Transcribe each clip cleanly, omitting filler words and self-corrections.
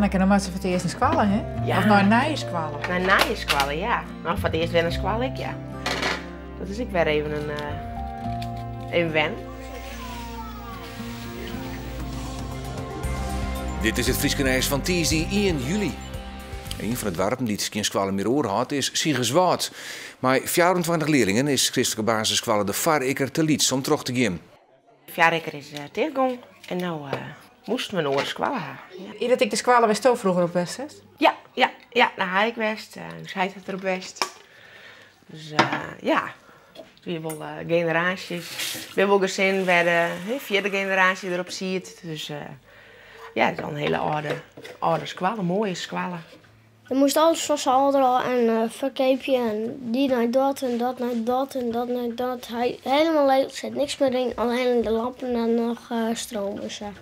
Anneke, no moat se foar it earst nei skoalle, hè? Ja. Of nei in nije skoalle. Nei in nije skoalle, ja. No, foar it earst wer nei skoalle ek, ja. Dat is ek wer even in, even wennen. Dit is it Fryske nijs fan tiisdei ien july. Ien fan de doarpen dy't gjin skoalle mear oerhâldt is Sigerswâld. Mei 24 learlingen is kristlike basisskoalle De Foareker te lyts om troch te gean. Foareker is tichtgong en no moasten we in oare skoalle ha. Is dat ek de skoalle wêr'tsto froeger op west hast? Ja, ja, ja, dêr ha ik west. Ús heit hat der op west. Dus ja, it wie wol generaasjes. Der binne wol gesinnen wêr de fjirde generaasje derop siet. Dus ja, it is al in hiele âlde, âlde skoalle, moaie skoalle. Je moast alles fan syn âlder ôf en ferkeapje en dy nei dat en dat nei dat en dat nei dat. Hy helemaal leech, der sit niks mear yn, allinnich de lampen en noch stroom en sa.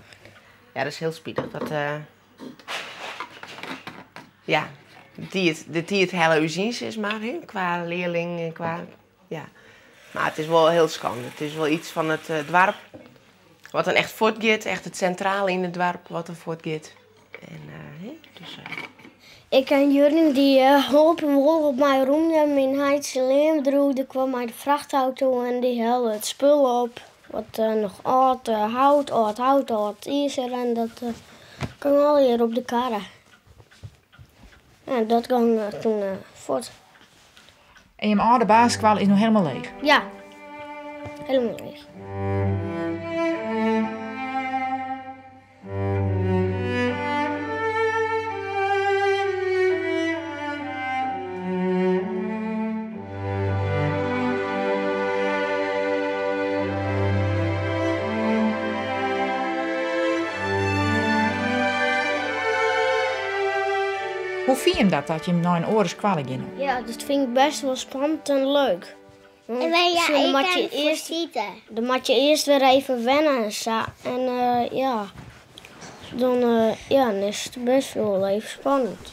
Ja, dat is hiel spitich. Dat, ja, de tiid, de tiid helle ús yn, sis mar, hè, kwa learling en kwa, ja. Mar it is wol hiel skande. It is wol yts fan it doarp wat dan echt fuortgiet, echt it sintrale yn it doarp wat dan fuortgiet. En, hè, dus. Ik ken Jurjen, dy holp wol op mei rûmjen. Myn heit syn leanbedriuw, dy kwam mei de frachtauto en dy helle it spul op. Wat noch âld hout, âld hout, âld izer en dat kaam allegear op de karre. En dat gong toen fuort. En jim âlde basisskoalle is no helemaal leech? Ja, helemaal leech. Hoe fine jim dat, dat jim nei in oare skoalle gean? Ja, dat fyn ik bêst wol spannend en leuk. En wij, ja, Dan ik moat je kan earst, voorzitten. dan moat je earst wer even wenne en sa. En ja, dan, ja, dan is it bêst wol even spannend.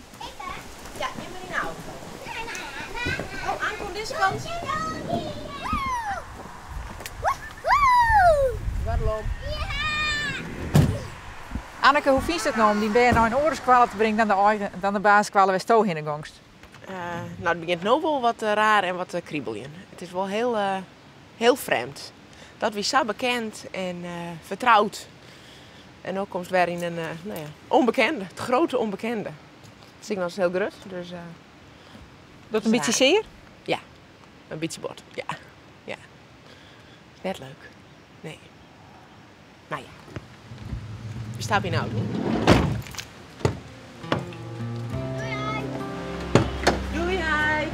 Ja, nim mar dyn auto. Oh, Anke, oan dizze kant. Gordel om. Anneke, hoe fynst it no om dyn bern nei in oare skoalle te bringen dan de eigen, dan de basisskoalle wêr'tsto hinne gongst? No, it begjint no wol wat raar en wat te kribeljen. It is wol hiel, hiel frjemd. Dat wie sa bekend en fertroud. En no komst wer yn in, no ja, ûnbekende, it grote ûnbekende. It is ek noch hiel grut, dus. Docht in bytsje sear? Ja, in bytsje bot, ja. Ja. Net leuk, nee. Mar ja, we stappe yn de auto. Doei heit!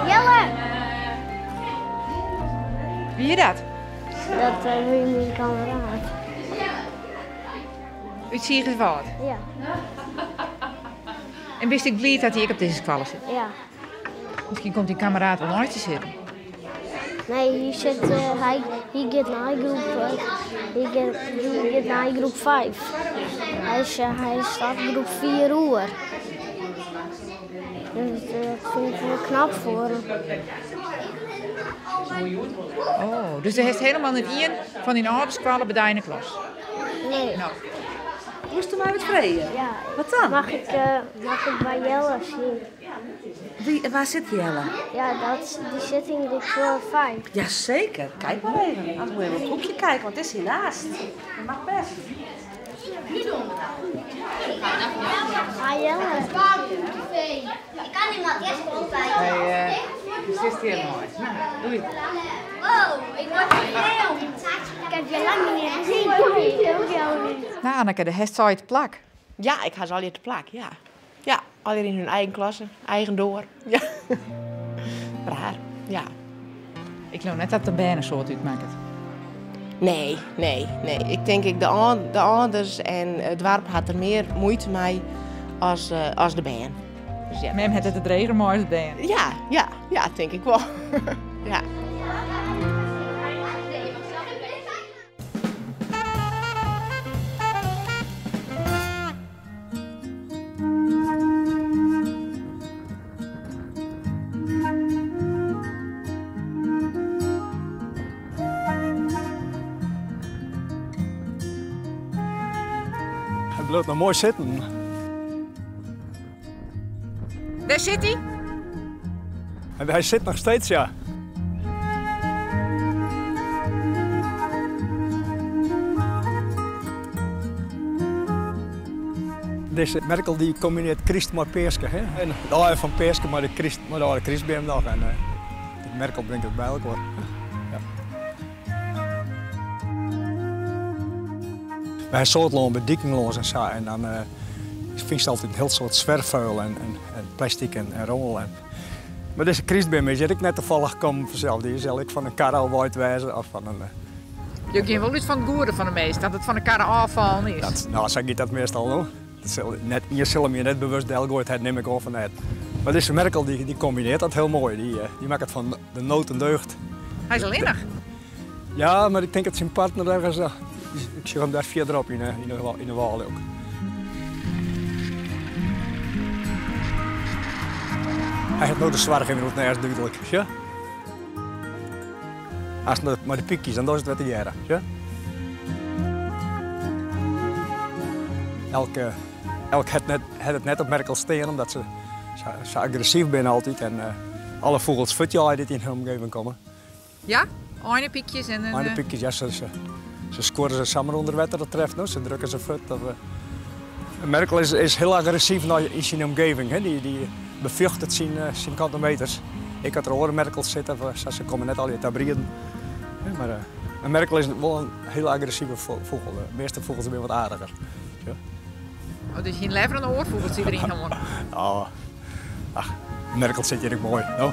Jelle! Wie is dat? Dat wie myn kammeraat. Út Sigerswâld? Ja. En bist ek bliid dat hy ek op dizze skoalle sit? Ja. Miskien komt dyn kammeraat wol neist je sitten. Nee, hy sit, hy, hy giet nei groep, hy giet, hy giet nei groep 5. Hy is, hy stapt groep 4 oer. Dus dat fyn ik wol knap foar him. Oh, dus do hast helemaal net ien fan dyn âlde skoalle by dy yn 'e klas? Nee. No. Woesto my wat freegje? Ja. Wat dan? Mag ik, mag ik by Jelle sjen? Wie, wêr sit Jelle? Ja, dat, dy sit yn groep 5. Jazeker, kijk mar even. Anders moet je even op het hoekje kijken, want het is hiernaast. Dat mag best. Hi Jelle. Ik kan niemand eerst bij. Hey, do sitst hjir moai. Nou, doei. Wow, ik word gefilmd. Ik heb je lang niet meer gezien. Nee, ik ook jou niet. Nou, Anneke, do hast se te plak. Ja, ik ha se allegear te plak, ja. Ja, allegear yn hun eigen klasse, eigen doar. Ja. Raar, ja. Ik leau net dat de bern in soad útmakket. Nee, nee, nee. Ik tink ek de âlders en it doarp hat der mear muoite mei as de bern. Dus ja. Mem hat it dreger mei as it bern. Ja, ja, ja, tink ik wol. ja. Hy bliuwt noch moai sitten. Dêr sit hy. Hy sit noch steeds, ja. Dizze Merkel dy kombinearret kryst mei Peaske. Hè? En de dei fan Peaske mei de kryst, mei de âlde krystbeam noch. En uh, de Merkel bringt it by elkoar. Ja. Wy ha in soad lân by diken lâns en sa. En dan uh, fynst altyd in hiel soad swerfvuil en, en, en plastic en, en rommel. En, mar dizze krystbeam is hjir ek net tafallich kommen fansels. Dy sil ek fan in karre ôfwaaid wêze of fan in... Jo gean wol út fan it goede fan de minsk, dat it fan de karre ôffallen is. Dat, no, sa giet dat meastal no. Dat sil net, ien sil him hjir net bewust delgoaid ha, nim ik oan fan net. Mar dizze Merkel dy, dy kombinearret dat hiel moai. Dy, eh, dy makket fan de nood in deugd. Hy is allinnich. Ja, mar ik tink dat syn partner ergens, eh, ik sjoch him dêr fierderop yn de, yn de, yn de wâl ek. Hy hat no de soarch yn it nêst dúdlik, sjoch. As mei de pykjes, dan dogge se it wer tegearre. Sjoch. Elk, elk hat, net, hat it net op Merkel stean, omdat se sa, sa agressyf binne altyd. En uh, alle fûgels fuortjeie dy't yn hun omgeving komme. Ja, einepykjes en... Einepykjes, ja, se, se, se skuorre se samar ûnder wetter, dat treft no. Se drukke se fuort. Of, uh, Merkel is, is hiel agressyf nei, yn syn omgeving. Hè. Dy, dy befjochtet syn, uh, syn kante meters. Ek as der oare Merkels sitte, sa, se komme net allegear ta brieden. Mar uh, in Merkel is wol in hiel agressive fûgel. De measte fûgels binne wat aardiger. Ja. Oh, dus jin leaver in oar fûgeltsje deryn hân? Oh, ach, Merkel sit hjir ek moai, no?